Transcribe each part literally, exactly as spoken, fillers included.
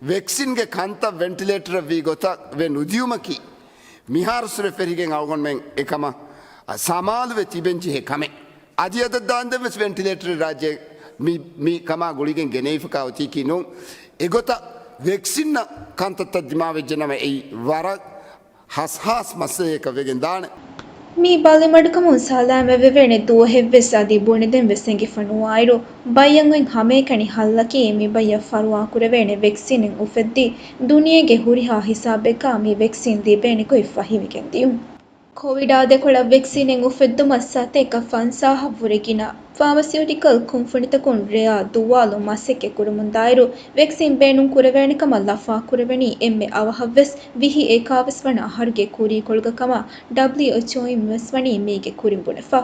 ވެކްސިންގެ ކަންތައް ވެންޓިލޭޓަރަށް ވީ ގޮތަށް ވެ ނުދިޔުމަކީ، މިހާރު ސުރެ ފެށިގެން އަޅުގަނޑުމެން އެކަމަށް ސަމާލުވެ ތިބެން ޖެހޭ ކަމެއް. އަދި އަދަށް ދާންދެން ވެސް ވެންޓިލޭޓަރެއް ރާއްޖެ މި، މި ކަމާ ގުޅިގެން ގެނެވިފަކާ އޮތީކީ ނޫން. އެގޮތަށް ވެކްސިންއަށް ކަންތައްތައް ދިމާވެއްޖެނަމަ އެއީ ވަރަށް ހަސްހާސް މައްސަލައަކަށް ވެގެން ދާނެ. މި ބަލިމަޑުކަމުން ސަލާމަތްވެވޭނެ ދުވަހެއްވެސް އަދި ބުނެދެން ވެސް އެނގިފަ ނުވާއިރު، ބައްޔަށް އޮތް ހަމައެކަނި ހައްލަކީ މި ބައްޔަށް ފަރުވާކުރެވޭނެ ވެކްސިނެއް އުފެއްދި، ދުނިޔޭގެ ހުރިހާ ހިސާބެއްގަ މި ވެކްސިން ލިބޭނެ ގޮތް ފަހިވެގެން ދިޔުން. ކޮވިޑާ ދެކޮޅަށް ވެކްސިނެއް އުފެއްދުމަށް ސަތޭކަ ފަންސާހަށްވުރެ ގިނަ ފާމަސިއުޓިކަލް ކުންފުނިތަކުން ރެއާ ދުވާލު މަސައްކަތް ކުރަމުންދާއިރު، ވެކްސިން ބޭނުން ކުރެވޭނެ ކަމަށް ލަފާ ކުރެވެނީ އެންމެ އަވަހަށްވެސް ވިހި އެކާވީސް ވަނަ އަހަރުގެ ކުރީކޮޅުގަ ކަމަށް ޑަބްލިއުއެޗްއޯއިން ވެސް ވަނީ މީގެ ކުރިން ބުނެފަ.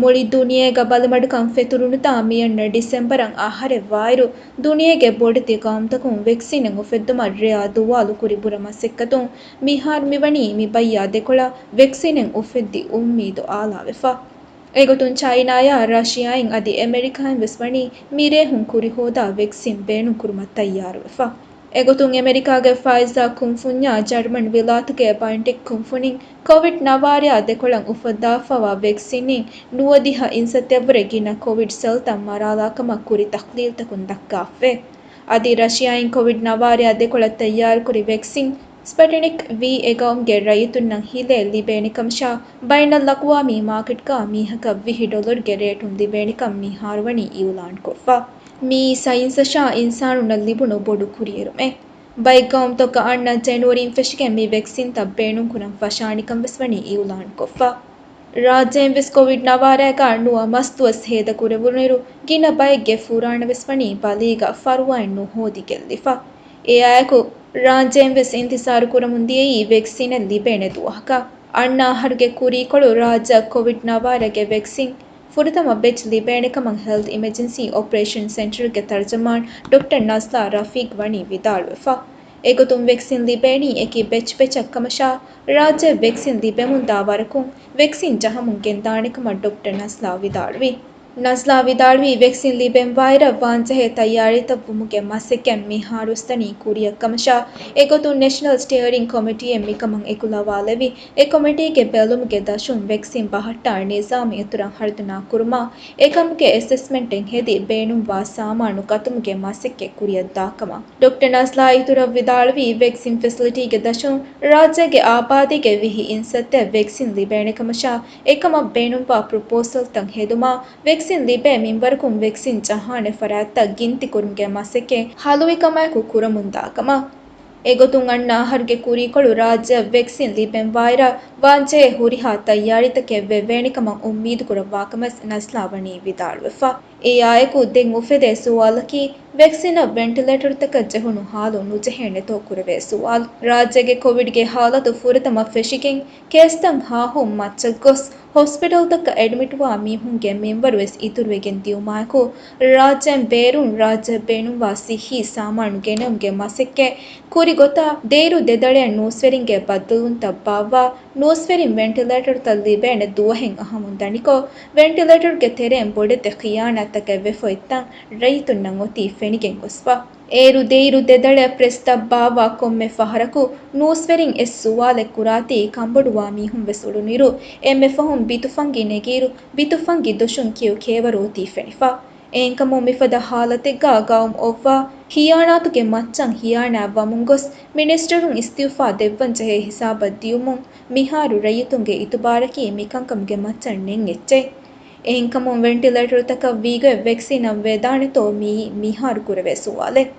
މުޅި ދުނިޔޭގަ ބަލިމަޑުކަން ފެތުރުނުތާ މިއަންނަ ޑިސެމްބަރަށް އަހަރެއް ވާއިރު، ދުނިޔޭގެ ބޮޑެތި ގައުމުތަކުން ވެކްސިނެއް އުފެއްދުމަށް ރެއާ ދުވާލު ކުރި ބުރަ މަސައްކަތުން މިހާރު މިވަނީ މި ބައްޔާ ދެކޮޅަށް ވެކްސިނެއް އުފެއްދި އުއްމީދު އާލާވެފަ. އެގޮތުން ޗައިނާޔާ ރަޝިޔާއިން އަދި އެމެރިކާއިން ވެސް ވަނީ މިރޭހުން ކުރިހޯދާ ވެކްސިން ބޭނުންކުރުމަށް ތައްޔާރުވެފަ. އެގޮތުން އެމެރިކާގެ ފައިޒާ ކުންފުންޏާ ޖަރްމަން ވިލާތުގެ ބައިންޓެކް ކުންފުނިން ކޮވިޑް ނަވާރަޔާ ދެކޮޅަށް އުފައްދާފައިވާ ވެކްސިންއިން ނުވަދިހަ އިންސައްތައަށްވުރެ ގިނަ ކޮވިޑް ސެލްތައް މަރާލާކަމަށް ކުރި ތަޙްލީލްތަކުން ދައްކާފައި. އަދި ރަޝިޔާއިން ކޮވިޑް ނަވާރަޔާ ދެކޮޅަށް ތައްޔާރުކުރި ވެކްސިން ސްޕެޓްނިކް ވީ އެ ގައުމުގެ ރައްޔިތުންނަށް ހިލޭ ލިބޭނެ ކަމަށާ، ބައިނަލްއަޤްވާމީ މާކެޓްގަ މީހަކަށް ވިހި ޑޮލަރުގެ ރޭޓުން ލިބޭނެކަން މިހާރުވަނީ އިއުލާންކޮށްފަ. މިއީ ސައިންސަށާ އިންސާނުންނަށް ލިބުނު ބޮޑު ކުރިއެރުމެއް. ބައެއް ގައުމުތަކަށް އަންނަ ޖެނުއަރީން ފެށިގެން މި ވެކްސިންތައް ބޭނުންކުރަން ފަށާނެކަން ވެސް ވަނީ އިއުލާންކޮށްފަ. ރާއްޖޭން ވެސް ކޮވިޑް ނަވާރަޔަކާ ނުވަ މަސްދުވަސް ހޭދަކުރެވުނުއިރު، ގިނަ ބައެއްގެ ފުރާނަ ވެސް ވަނީ ބަލީގަ ފަރުވާއެއް ނުހޯދި ގެއްލިފަ. އެއާއެކު، ރާއްޖޭން ވެސް އިންތިޒާރު ކުރަމުން ދިޔައީ ވެކްސިނެއް ލިބޭނެ ދުވަހަކަށް. އަންނަ އަހަރުގެ ކުރީކޮޅު ރާއްޖެއަށް ކޮވިޑް ނަވާރަގެ ވެކްސިން ފުރަތަމަ ބެޗް ލިބޭނެ ކަމަށް ހެލްތް އިމަޖެންސީ އޮޕަރޭޝަން ސެންޓަރގެ ތަރްޖަމާން ޑޮކްޓަރ ނަޒްލާ ރަފީޤް ވަނީ ވިދާޅުވެފަ. އެގޮތުން ވެކްސިން ލިބޭނީ އެކި ބެޗް ބެޗަށް ކަމަށާ، ރާއްޖެ ވެކްސިން ލިބެމުންދާ ވަރަކުން ވެކްސިން ޖަހަމުން ގެންދާނެ ކަމަށް ޑޮކްޓަރ ނަޒްލާ ވިދާޅުވި. ނަޒްލާ ވިދާޅުވީ، ވެކްސިން ލިބެން ވާއިރަށް ވާންޖެހޭ ތައްޔާރީތައް ވުމުގެ މަސައްކަތް މިހާރު އުސްތަނީ ކުރިއަށް ކަމަށާ، އެގޮތުން ނެޝަނަލް ސްޓިއަރިން ކޮމިޓީއެއް މިކަމަށް އެކުލަވާލެވި، އެ ކޮމިޓީގެ ބެލުމުގެ ދަށުން ވެކްސިން ބަހައްޓާ ނިޒާމީ އިތުރަށް ހަރުދަނާ ކުރުމާ، އެކަމުގެ އެސެސްމަންޓެއް ހެދި ބޭނުންވާ ސާމާނު ގަތުމުގެ މަސައްކަތް ކުރިއަށް ދާކަމަށް. ޑޮކްޓަރ ނަޒްލާ އިތުރަށް ވިދާޅުވީ، ވެކްސިން ފެސިލިޓީގެ ދަށުން ރާއްޖޭގެ އާބާދީގެ ވިހި އިންސައްތައަށް ވެކްސިން ލިބޭނެ ކަމަށާ، އެކަމަށް ބޭނުންވާ ޕްރޮޕޯސަލްތައް ހެދުމާ، ވެކްސިން ލިބޭ މިންވަރަކުން ވެކްސިން ޖަހާނެ ފަރާތްތައް ގިންތިކުރުމުގެ މަސައްކަތް ހަލުވިކަމާއެކު ކުރަމުންދާކަމަށް. އެގޮތުން އަންނަ އަހަރުގެ ކުރީކޮޅު ރާއްޖެއަށް ވެކްސިން ލިބެން ވާއިރަށް ވާންޖެހޭ ހުރިހާ ތައްޔާރީތަކެއް ވެވޭނެ ކަމަށް އުއްމީދު ކުރައްވާކަމަސް ނަސްލާ ވަނީ ވިދާޅުވެފަ. އެއާއެކު ދެން އުފެދޭ ސުވާލަކީ، ވެކްސިނަށް ވެންޓިލޭޓަރުތަކަށް ޖެހުނު ހާލު ނުޖެހޭނެތޯ ކުރެވޭ ސުވާލު. ރާއްޖޭގެ ކޮވިޑްގެ ހާލަތު ފުރަތަމަ ފެށިގެން ކޭސްތައް ހާހުން މައްޗަށް ގޮސް، ހޮސްޕިޓަލްތަކަށް އެޑްމިޓްވާ މީހުންގެ މިންވަރުވެސް އިތުރުވެގެން ދިޔުމާއެކު، ރާއްޖޭން ބޭރުން ރާއްޖެއަށް ބޭނުންވާ ސިއްހީ ސާމާނު ގެނައުމުގެ މަސައްކަތް ކުރި ގޮތަށް، ދޭއިރު ދެދަޅަޔަށް ނޫސްވެރިންގެ ބައްދަލުވުންތައް ބާއްވާ، ނޫސްވެރިން ވެންޓިލޭޓަރުތައް ލިބޭނެ ދުވަހެއް އަހަމުން ދަނިކޮށް، ވެންޓިލޭޓަރުގެ ތެރެއިން ބޮޑެތި ޚިޔާނާތްތަކެއް ވެފަ އޮތްތަން ރައްޔިތުންނަށް އޮތީ ފެނިގެން ގޮސްފަ. އޭރު ދޭއިރު ދެދަޅަޔަށް ޕްރެސްތައް ބާއްވާ ކޮންމެ ފަހަރަކު، ނޫސްވެރިން އެއް ސުވާލެއް ކުރާތީ، ކަނބޮޑުވާ މީހުން ވެސް އުޅުނުއިރު، އެންމެ ފަހުން ބިތުފަންގި ނެގިއިރު، ބިތުފަންގި ދޮށުން ކެޔޮ ކޭވަރު އޮތީ ފެނިފަ. އެހެންކަމުން މިފަދަ ހާލަތެއްގަ ގައުމު އޮއްވާ، ޚިޔާނާތުގެ މައްޗަށް ޚިޔާނާތް ވަމުން ގޮސް، މިނިސްޓަރުން އިސްތިއުފާ ދެއްވަން ޖެހޭ ހިސާބަށް ދިޔުމުން، މިހާރު ރައްޔިތުންގެ އިތުބާރަކީ މިކަންކަމުގެ މައްޗަށް ނެތް އެއްޗެއް. އެހެންކަމުން ވެންޓިލޭޓަރުތަކަށް ވީގޮތް ވެކްސިންއަށް ވެދާނެތޯ މިއީ މިހާރު ކުރެވޭ ސުވާލެއް.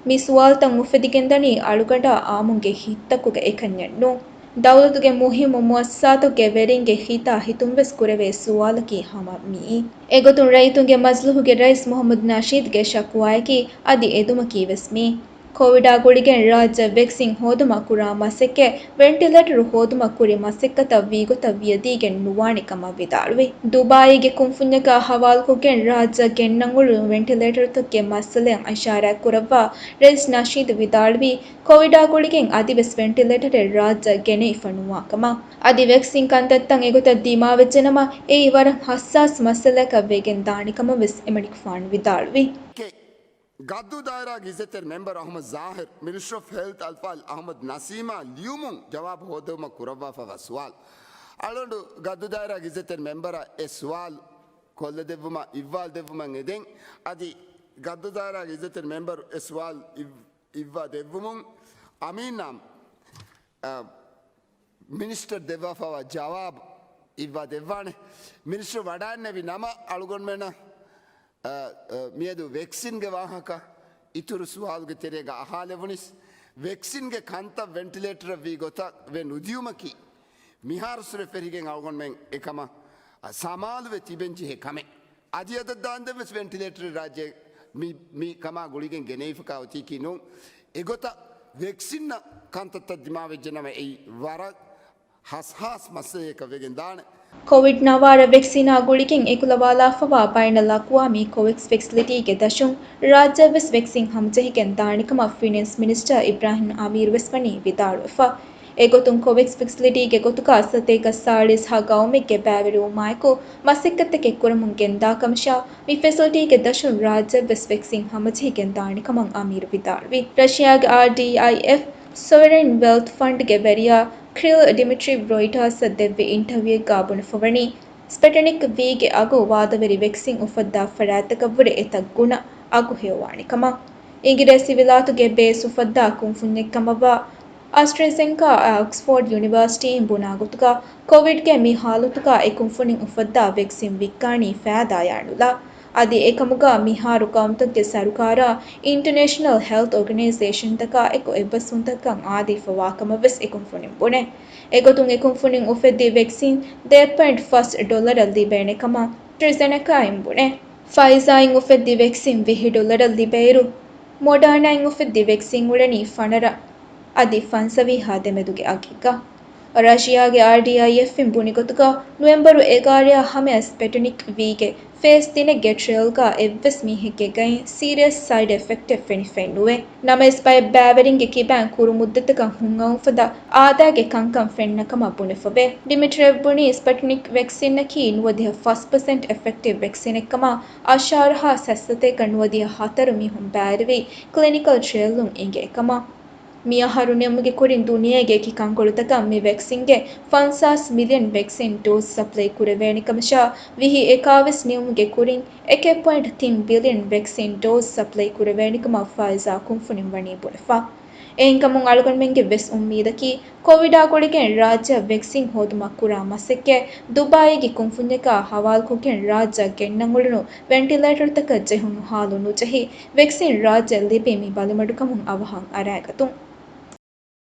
މި ސުވާލުތައް އުފެދިގެންދަނީ އަޅުގަނޑާ އާއްމުންގެ ހިތްތަކުގަ އެކަންޏެއް ނޫން. ދައުލަތުގެ މުހިއްމު މުއައްސަސާތަކުގެ ވެރިންގެ ހިތާ ހިތުން ވެސް ކުރެވޭ ސުވާލަކީ ހަމަ މިއީ. އެގޮތުން ރައްޔިތުންގެ މަޖިލީހުގެ ރައީސް މުހައްމަދު ނަޝީދުގެ ޝަކުވާއަކީ އަދި އެދުމަކީ ވެސް މިއީ. ކޮވިޑާ ގުޅިގެން ރާއްޖެ ވެކްސިން ހޯދުމަށް ކުރާ މަސައްކަތް، ވެންޓިލޭޓަރު ހޯދުމަށް ކުރި މަސައްކަތަށް ވީގޮތަށް ވިޔަދީގެން ނުވާނެ ކަމަށް ވިދާޅުވި. ދުބާއީގެ ކުންފުންޏަކާ ހަވާލުކޮށްގެން ރާއްޖެއަށް ގެންނަން އުޅުނު ވެންޓިލޭޓަރުތަކުގެ މައްސަލައަށް އިޝާރާތް ކުރައްވާ ރައީސް ނަޝީދު ވިދާޅުވީ، ކޮވިޑާ ގުޅިގެން އަދިވެސް ވެންޓިލޭޓަރެއް ރާއްޖެއަށް ގެނައިފަ ނުވާ ކަމަށް. އަދި ވެކްސިން ކަންތައްތައް އެގޮތަށް ދިމާވެއްޖެނަމަ، އެއީ ވަރަށް ހައްސާސް މައްސަލައަކަށް ވެގެން ދާނެ ކަމަށް ވެސް އެމަނިކުފާނު ވިދާޅުވި. ގައްދޫ ދާއިރާގެ އިއްޒަތްތެރި މެމްބަރު އަޙްމަދު ޒާހިރު، މިނިސްޓްރީ އޮފް ހެލްތް އަލްފާޟިލް އަޙްމަދު ނަސީމާ ލިޔުމުން ޖަވާބު ހޯދުމަށް ކުރައްވާފައިވާ ސުވާލު. އަޅުގަނޑު ގައްދޫ ދާއިރާގެ އިއްޒަތްތެރި މެމްބަރަށް އެ ސުވާލު ކޮށްލަދެއްވުމަށް، އިއްވާލު ދެއްވުމަށް އެދެން. އަދި ގައްދޫ ދާއިރާގެ އިއްޒަތްތެރި މެމްބަރު އެ ސުވާލު އިއް-، އިއްވާ ދެއްވުމުން އަމީން ނާމް، އަ، މިނިސްޓަރ ދެއްވާފައިވާ ޖަވާބު އިއްވާ ދެއްވާނެ. މިނިސްޓަރ ވަޑައިންނެވި ނަމަ އަޅުގަނޑުމެންނަށް، އަ، އަ، މިއަދު ވެކްސިންގެ ވާހަކަ އިތުރު ސުވާލުގެ ތެރޭގަ އަހާލެވުނީސް، ވެކްސިންގެ ކަންތައް ވެންޓިލޭޓަރަށް ވީ ގޮތަށް ވެ ނުދިޔުމަކީ، މިހާރު ސުރެ ފެށިގެން އަޅުގަނޑުމެން އެކަމަށް، އަ، ސަމާލުވެ ތިބެން ޖެހޭ ކަމެއް. އަދި އަދަށް ދާންދެން ވެސް ވެންޓިލޭޓަރެއް ރާއްޖޭ މި، މި ކަމާ ގުޅިގެން ގެނެވިފަކާ އޮތީކީ ނޫން. އެގޮތަށް ވެކްސިންއަށް ކަންތައްތައް ދިމާވެއްޖެނަމަ އެއީ ވަރަށް ހަސްހާސް މައްސަލައަކަށް ވެގެން ދާނެ. ކޮވިޑް ނަވާރަ ވެކްސިނާ ގުޅިގެން އެކުލަވާލާފަވާ ބައިނަލްއަޤްވާމީ ކޮވެކްސް ފެސިލިޓީގެ ދަށުން ރާއްޖެއަށް ވެސް ވެކްސިން ހަމަޖެހިގެން ދާނެކަމަށް ފިނޭންސް މިނިސްޓަރ އިބްރާހިމް އަމީރު ވެސް ވަނީ ވިދާޅުވެފަ. އެގޮތުން ކޮވެކްސް ފެސިލިޓީގެ ގޮތުގަ ސަތޭކަ ސާޅީސް ހަ ގައުމެއްގެ ބައިވެރިވުމާއެކު މަސައްކަތްތަކެއް ކުރަމުން ގެންދާ ކަމަށާ، މި ފެސިލިޓީގެ ދަށުން ރާއްޖެއަށް ވެސް ވެކްސިން ހަމަޖެހިގެން ދާނެކަމަށް އަމީރު ވިދާޅުވި. ރަޝިޔާގެ އާރްޑީއައިއެފް ސޮވަރެއިން ވެލްތް ފަންޑްގެ ވެރިޔާ ކްރިލް ޑިމިޓްރީވް ރޮއިޓާސްއަށް ދެއްވި އިންޓަވިއުއެއްގަ ބުނެފަވަނީ، ސްޕެޓުނިކް ވީގެ އަގު ވާދަވެރި ވެކްސިން އުފައްދާ ފަރާތްތަކަށްވުރެ އެތައް ގުނަ އަގު ހެޔޮވާނެ ކަމަށް. އިނގިރޭސިވިލާތުގެ ބޭސް އުފައްދާ ކުންފުންޏެއް ކަމަށްވާ އާސްޓްރެޒެންކާ އާ އޮކްސްފޯޑް ޔުނިވާސިޓީއިން ބުނާ ގޮތުގަ، ކޮވިޑްގެ މި ހާލަތުގަ އެ ކުންފުނިން އުފައްދާ ވެކްސިން ވިއްކާނީ ފައިދާޔާ ނުލާ. އަދި އެކަމުގަ މިހާރު ގައުމުތަކުގެ ސަރުކާރާ އިންޓަނޭޝަނަލް ހެލްތް އޯގަނައިޒޭޝަންތަކާ އެކު އެއްބަސްވުންތަކަށް އާދެވިފަވާ ކަމަށް ވެސް އެ ކުންފުނިން ބުނޭ. އެގޮތުން އެ ކުންފުނިން އުފެއްދި ވެކްސިން ދެ ޕޮއިންޓް ފަސް ޑޮލަރަށް ލިބޭނެ ކަމަށް އެސްޓްރެޒެނެކާއިން ބުނޭ. ފައިޒާއިން އުފެއްދި ވެކްސިން ވިހި ޑޮލަރަށް ލިބޭއިރު، މޮޑާނާއިން އުފެއްދި ވެކްސިން އުޅެނީ ފަނަރަ އަދި ފަންސަވީހާ ދެމެދުގެ އަގެއްގަ. ރަޝިޔާގެ އާރްޑީއައިއެފްއިން ބުނި ގޮތުގަ، ނޮވެމްބަރު އެގާރައާ ހަމަޔަށް ސްޕެޓުނިކް ވީގެ ފޭސް ތިނެއްގެ ޓްރަޔަލްގަ އެއްވެސް މީހެއްގެ ގައިން ސީރިއަސް ސައިޑް އެފެކްޓެއް ފެނިފައެއް ނުވޭ. ނަމަވެސް، ބައެއް ބައިވެރިންގެ ކިބައިން ކުރު މުއްދަތަކަށް ހުން އައުފަދަ އާދައިގެ ކަންކަން ފެންނަ ކަމަށް ބުނެފަވޭ. ޑިމިޓްރީވް ބުނީ، ސްޕެޓުނިކް ވެކްސިންއަކީ ނުވަދިހަ ފަސް ޕަސެންޓް އެފެކްޓިވް ވެކްސިނެއް ކަމަށް، އަށާރަ ހާސް ސަތޭކަ ނުވަދިހަ ހަތަރު މީހުން ބައިވެރިވި ކްލިނިކަލް ޓްރަޔަލުން އެނގޭ ކަމަށް. މިއަހަރު ނިމުމުގެ ކުރިން ދުނިޔޭގެ އެކި ކަންކޮޅުތަކަށް މި ވެކްސިންގެ ފަންސާސް މިލިއަން ވެކްސިން ޑޯޒް ސަޕްލައި ކުރެވޭނެ ކަމަށާ، ވިހި އެކާވީސް ނިމުމުގެ ކުރިން އެކެއް ޕޮއިންޓް ތިން ބިލިއަން ވެކްސިން ޑޯޒް ސަޕްލައި ކުރެވޭނެ ކަމަށް ފައިޒާ ކުންފުނިން ވަނީ ބުނެފަ. އެހެންކަމުން އަޅުގަނޑުމެންގެ ވެސް އުއްމީދަކީ، ކޮވިޑާ ގުޅިގެން ރާއްޖެއަށް ވެކްސިން ހޯދުމަށް ކުރާ މަސައްކަތް ދުބާއީގެ ކުންފުންޏަކާ ހަވާލުކޮށްގެން ރާއްޖެއަށް ގެންނަން އުޅުނު ވެންޓިލޭޓަރުތަކަށް ޖެހުނު ހާލު ނުޖެހި، ވެކްސިން ރާއްޖެއަށް ލިބީ މި ބަލިމަޑުކަމުން އަވަހަށް އަރާގަތުން.